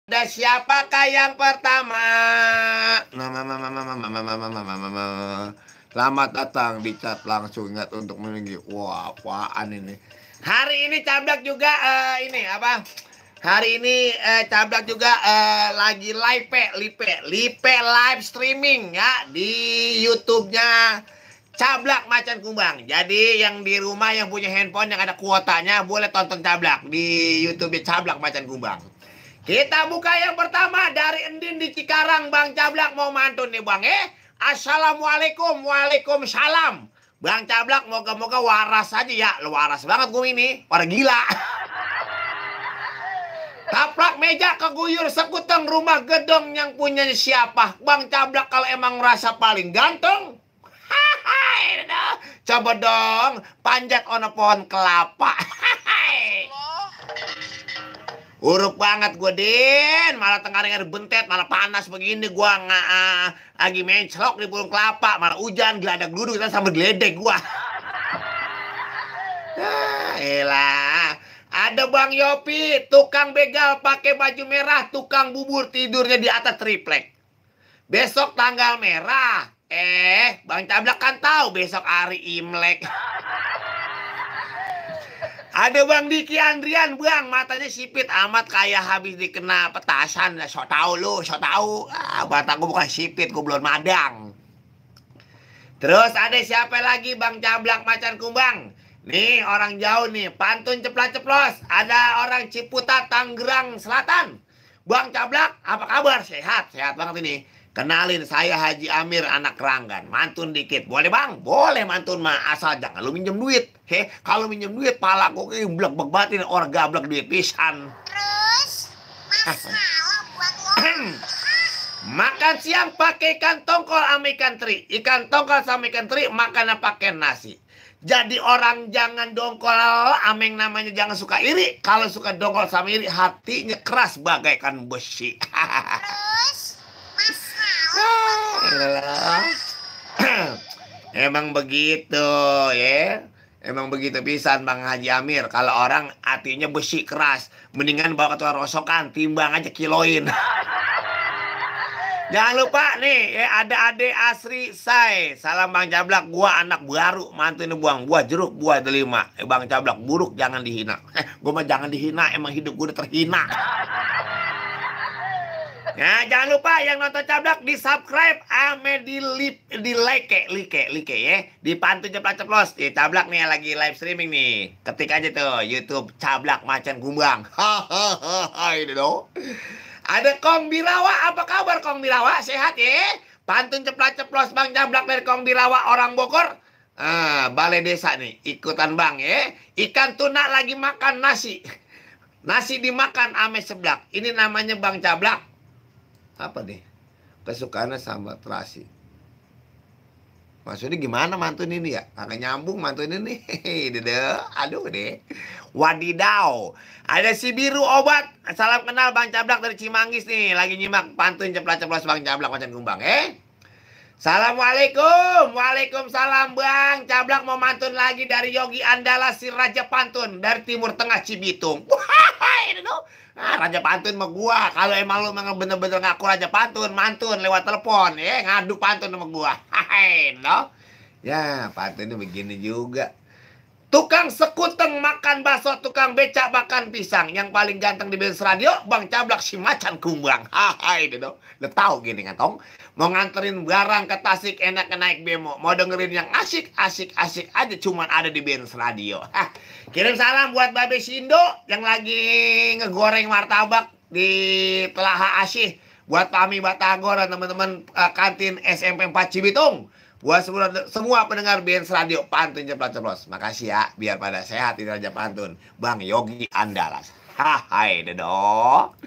Dan siapakah yang pertama? Selamat datang di chat langsung, ingat untuk menunggu. Wah, apaan ini? Hari ini Cablak juga ini apa? Hari ini Cablak juga lagi live live streaming ya di YouTube-nya Cablak Macan Kumbang. Jadi yang di rumah yang punya handphone yang ada kuotanya boleh tonton Cablak di YouTube-nya Cablak Macan Kumbang. Kita buka yang pertama dari Endin di Cikarang, Bang Cablak mau mantun nih Bang. Assalamualaikum, waalaikumsalam. Bang Cablak moga-moga waras aja ya. Lu waras banget gue ini, pada gila. Taplak meja keguyur sekuteng rumah gedong yang punyanya siapa? Bang Cablak kalau emang merasa paling ganteng. Coba dong panjat ono pohon kelapa. Uruk banget gue, Din. Malah tengah hari bentet, malah panas begini gue lagi menclok di pohon kelapa, malah hujan, geladak duduk kita sambil geledek gue. Elah. Ada Bang Yopi, tukang begal pakai baju merah, tukang bubur tidurnya di atas triplek. Besok tanggal merah. Bang Cablak kan tahu besok hari Imlek. Ada Bang Diki Andrian, Bang, matanya sipit amat kayak habis dikena petasan. So tau lu, so tau. Mata gue bukan sipit, gue belum madang. Terus ada siapa lagi Bang Cablak Macan Kumbang? Nih orang jauh nih, pantun ceplas-ceplos. Ada orang Ciputat, Tangerang Selatan. Bang Cablak, apa kabar? Sehat, sehat banget ini. Kenalin, saya Haji Amir, anak Keranggan. Mantun dikit. Boleh Bang? Boleh mantun mah. Asal jangan lu minjem duit. Kalau minjem duit, pala kok blek-blek batin. Orang gablek duit pisan. Terus, masalah buat lo. Makan siang pakai ikan tongkol sama ikan teri. Ikan tongkol sama ikan teri makannya pakai nasi. Jadi orang jangan dongkol sama yang namanya jangan suka iri. Kalau suka dongkol sama iri, hatinya keras bagaikan besi. Terus, masalah. Emang begitu ya. Emang begitu pisan Bang Haji Amir. Kalau orang hatinya besi keras, mendingan bawa ke tukang rosokan, timbang aja kiloin. Jangan lupa nih ya, ada Ade Asri Say. Salam Bang Cablak, gua anak baru, mantunya buang buah jeruk, buah delima. Bang Cablak buruk jangan dihina. Gua mah jangan dihina, emang hidup gua udah terhina. Nah, jangan lupa yang nonton Cablak di subscribe ame di like ya. Di pantun ceplos-ceplos. Di Cablak nih lagi live streaming nih. Ketik aja tuh YouTube Cablak Macan Kumbang. Hahaha ini dong. Ada Kong Birawa, apa kabar Kong Birawa? Sehat ya? Pantun ceplos-ceplos Bang Cablak dari Kong Birawa orang Bogor. Balai desa nih, ikutan Bang ya. Ikan tuna lagi makan nasi. Nasi dimakan ame seblak. Ini namanya Bang Cablak. Apa deh? Kesukaannya sama terasi. Maksudnya gimana mantun ini ya? Kagak nyambung mantun ini. Aduh deh. Wadidaw. Ada si biru obat. Salam kenal Bang Cablak dari Cimanggis nih. Lagi nyimak pantun ceplas-ceplos Bang Cablak Macan Kumbang. Assalamualaikum. Waalaikumsalam Bang Cablak mau mantun lagi dari Yogi Andala si Raja Pantun dari Timur Tengah Cibitung. Raja Pantun sama gua. Kalau emang lu bener-bener ngaku Raja Pantun, mantun lewat telepon ya, ngadu pantun sama gua. No? Ya, pantunnya begini juga. Tukang sekuteng makan bakso, tukang becak makan pisang. Yang paling ganteng di Benz Radio, Bang Cablak si Macan Kumbang. Itu dong. Lo tahu gini kan, Tong? Mau nganterin barang ke Tasik enak naik bemo. Mau dengerin yang asik aja cuman ada di Benz Radio. Kirim salam buat Babe Sindo yang lagi ngegoreng martabak di Telaha Asih. Buat Pami Batagor dan teman-teman kantin SMP 4 Cibitung. Buat semua pendengar Benz Radio Pantun ceplos-ceplos. Makasih ya, biar pada sehat di Raja Pantun. Bang Yogi Andalas. Hai dedok.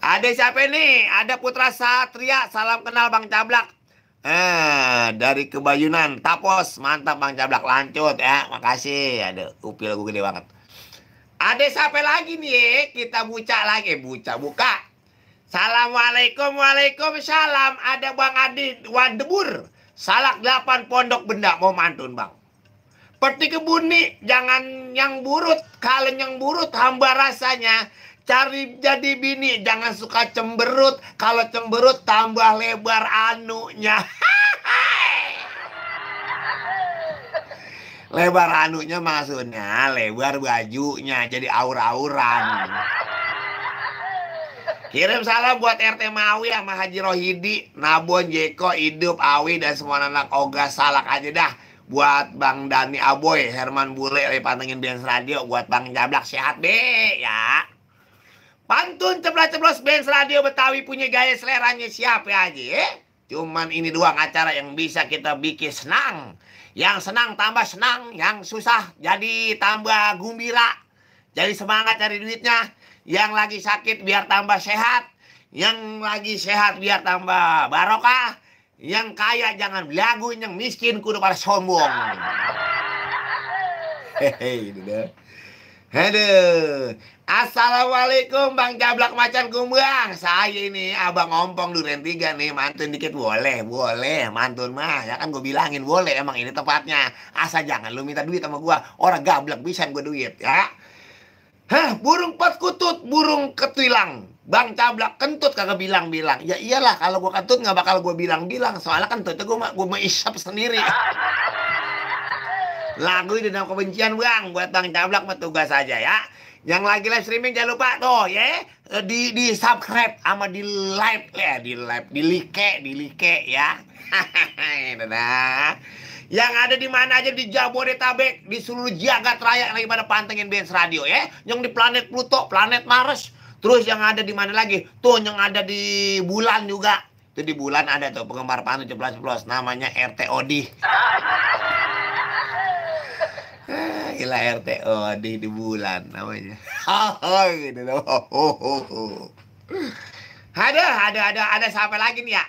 Ada siapa nih? Ada Putra Satria. Salam kenal Bang Cablak. Dari Kebayunan. Tapos. Mantap Bang Cablak. Lanjut ya. Makasih. Aduh, upil gue gede banget. Ada siapa lagi nih? Kita buka lagi. Buka. Assalamualaikum. Waalaikumsalam. Ada Bang Adi Wadebur. Salak 8 pondok benda mau mantun Bang. Peti kebun nih, jangan yang burut. Kalau yang burut hamba rasanya. Cari jadi bini, jangan suka cemberut. Kalau cemberut tambah lebar anunya. Lebar anunya maksudnya lebar bajunya, jadi aur-auran. Kirim salam buat RT Mawi sama Haji Rohidi, Nabon, Jeko, Hidup, Awi, dan semua anak Oga Salak aja dah. Buat Bang Dani Aboy, Herman Bule, pantengin Benz Radio. Buat Bang Jablak, sehat be ya. Pantun ceplos-ceplos Benz Radio Betawi punya gaya seleranya siapa aja ya. Cuman ini doang acara yang bisa kita bikin senang. Yang senang tambah senang, yang susah jadi tambah gembira. Jadi semangat cari duitnya. Yang lagi sakit biar tambah sehat. Yang lagi sehat biar tambah barokah. Yang kaya jangan belagu, yang miskin kudu pada sombong. Hehehe, itu dah. Aduh. Assalamualaikum Bang Jablak Macan Kumbang. Saya ini Abang Ompong Duren 3 nih. Mantun dikit boleh, boleh. Mantun mah, ya kan gue bilangin boleh. Emang ini tempatnya. Asal jangan lu minta duit sama gue. Orang gablak bisa gue duit ya. Hah, burung pot kutut, burung ketuilang. Bang Jablak kentut kagak bilang-bilang. Ya iyalah, kalau gue kentut gak bakal gue bilang-bilang. Soalnya kentutnya gue isap sendiri. Lagu ini dalam kebencian Bang. Buat Bang Jablak mah tugas aja ya. Yang lagi live streaming jangan lupa tuh ya. Di subscribe sama di like ya. Di like ya. Dadah. Yang ada di mana aja di Jabodetabek, di seluruh jagat raya lagi pada pantengin Benz Radio ya. Yang di planet Pluto, planet Mars. Terus yang ada di mana lagi? Tuh yang ada di bulan juga. Itu di bulan ada tuh penggemar pantun ceplos-ceplos namanya RTOD. Gila RTOD di bulan namanya. Gitu loh. Ada siapa lagi nih ya?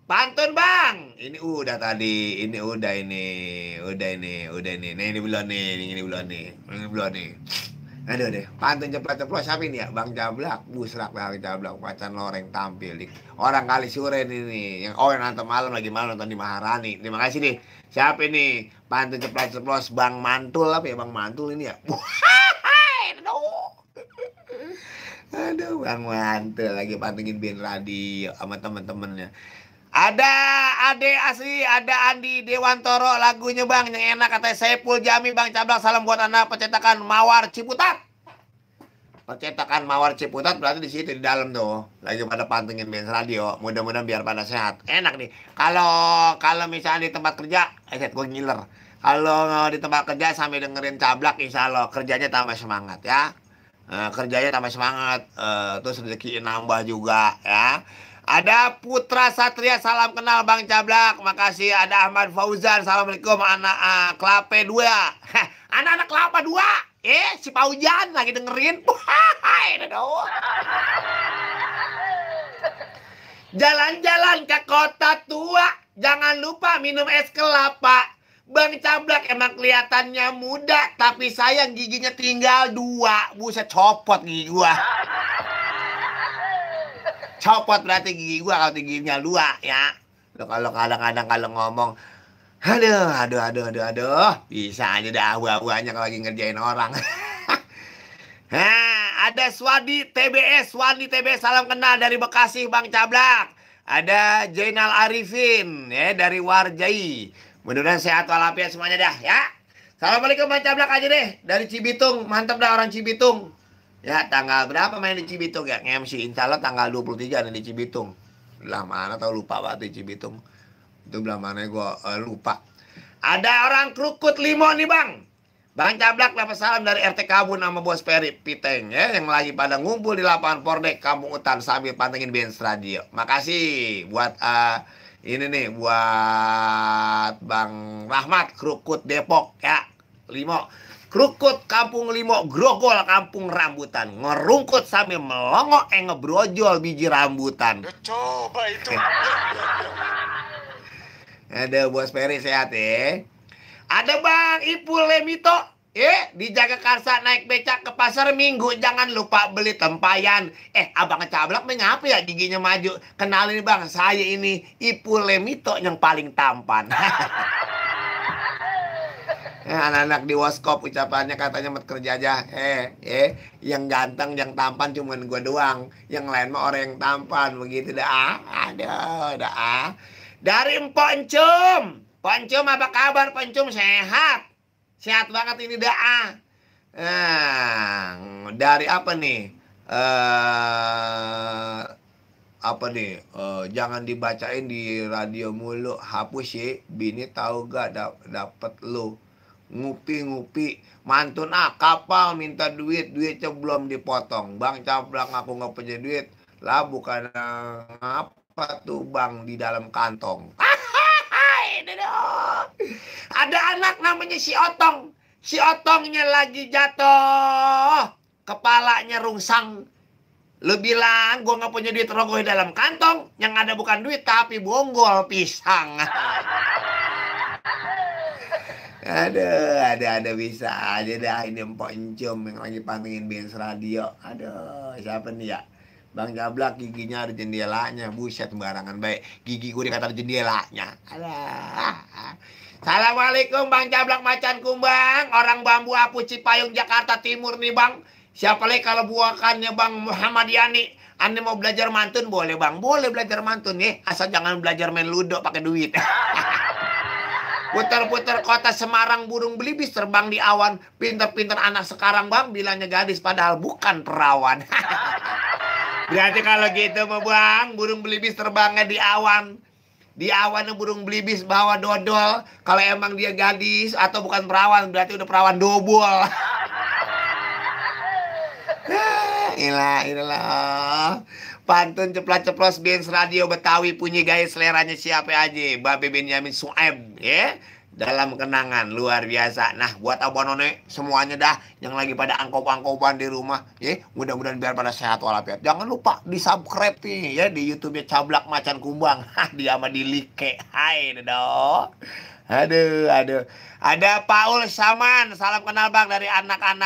Pantun Bang. Ini udah tadi, ini udah ini. Nah ini belum nih. Aduh deh, pantun ceplos-ceplos siapa ini ya? Bang Jablak, busrak Bang Jablak, Macan Loreng tampil di orang Kali Suren ini. Yang nanti malam lagi malam nonton di Maharani. Terima kasih nih. Siapa ini? Pantun ceplos-ceplos Bang Mantul apa ya Bang Mantul ini ya? Aduh, Bang Mantul lagi pantengin Benz Radio sama temen-temennya. Ada Ade Asri, ada Andi Dewantoro lagunya Bang yang enak katanya Saiful Jamil. Bang Jablak salam buat anak percetakan Mawar Ciputat. Percetakan Mawar Ciputat berarti di situ di dalam tuh. Lagi pada pantengin Benz Radio. Mudah-mudahan biar pada sehat. Enak nih. Kalau misalnya di tempat kerja, gue ngiler. Kalau di tempat kerja sambil dengerin Jablak, insya Allah kerjanya tambah semangat ya. Kerjanya tambah semangat. Terus rezeki nambah juga ya. Ada Putra Satria, salam kenal Bang Jablak. Makasih. Ada Ahmad Fauzan, assalamualaikum. Anak Kelapa 2. Anak-anak Kelapa 2. Si Paujan lagi dengerin. Jalan-jalan ke kota tua, jangan lupa minum es kelapa. Bang Jablak emang kelihatannya muda, tapi sayang giginya tinggal 2. Buset, copot gigi gua. Copot berarti gigi gua kalau giginya 2 ya. Kalau kadang-kadang kalau ngomong, aduh, bisa aja dah buah-buahnya kalau lagi ngerjain orang. Ada Swadi TBS, salam kenal dari Bekasi Bang Jablak. Ada Jainal Arifin ya dari Warjai. Mudah-mudahan sehat walafiat semuanya dah ya. Assalamualaikum Bang Jablak aja deh dari Cibitung, mantap dah orang Cibitung. Ya, tanggal berapa main di Cibitung ya? MC insya Allah tanggal 23 ada di Cibitung. Belah mana tau lupa banget di Cibitung. Itu belah mana gue lupa. Ada orang Krukut Limo nih Bang. Bang Jablak dapat salam dari RT Kabun sama Bos Peri Piteng ya. Yang lagi pada ngumpul di lapangan Pordek Kampung Utan sambil pantengin Benz Radio. Makasih buat ini nih buat Bang Rahmat Krukut Depok ya. Limo. Krukut Kampung Limo, Grogol Kampung Rambutan. Ngerungkut sambil melongo ngebrojol biji rambutan. Coba itu. Ada Bos Peri sehat ya. Ada Bang Ipul Lemito di Jagakarsa naik becak ke pasar Minggu. Jangan lupa beli tempayan. Abang Jablak mengapa ya giginya maju? Kenalin Bang, saya ini Ipul Lemito yang paling tampan. Anak-anak di Woskop ucapannya katanya mat kerja aja. Yang ganteng, yang tampan cuman gua doang. Yang lain mah orang yang tampan begitu dah. Aduh, dah. Dari Mpok Encum. Mpok Encum apa kabar? Mpok Encum sehat. Sehat banget ini dah. Dari apa nih? Apa nih? Jangan dibacain di radio mulu. Hapus sih. Bini tahu gak dapet lu. Ngupi-ngupi. Mantun kapal minta duit. Duitnya belum dipotong. Bang Cablak aku nggak punya duit. Lah bukan apa tuh bang di dalam kantong. Ada anak namanya si Otong. Si Otongnya lagi jatuh. Kepalanya rungsang. Lu bilang gue nggak punya duit rogoh di dalam kantong. Yang ada bukan duit tapi bonggol pisang. Ada bisa aja dah. Ini Mpok Encum yang lagi pantengin Benz Radio. Aduh, siapa nih ya? Bang Jablak giginya ada jendelanya. Buset sembarangan baik. Gigi gue dikata ada jendelanya. Alah. Assalamualaikum Bang Jablak Macan Kumbang. Orang Bambu Apu Cipayung Jakarta Timur nih Bang. Siapa lagi kalau buakannya Bang Muhammad Yani. Anda mau belajar mantun boleh Bang. Boleh belajar mantun nih. Asal jangan belajar main ludo pakai duit. Putar-putar kota Semarang burung belibis terbang di awan. Pinter-pinter anak sekarang Bang. Bilangnya gadis padahal bukan perawan. Berarti kalau gitu mah Bang. Burung belibis terbangnya di awan. Di awan burung belibis bawa dodol. Kalau emang dia gadis atau bukan perawan. Berarti udah perawan dobol. Inilah. Pantun ceplas-ceplos Benz Radio Betawi punya gaya seleranya siapa aja. Babe Benyamin Sueb ya. Dalam kenangan luar biasa. Nah buat abonone semuanya dah yang lagi pada angkop-angkopan di rumah ya. Mudah-mudahan biar pada sehat walafiat. Jangan lupa di subscribe nih ya di YouTube-nya Cablak Macan Kumbang. Dia sama di like. Hai dong. Aduh. Ada Paul Saman. Salam kenal Bang dari anak-anak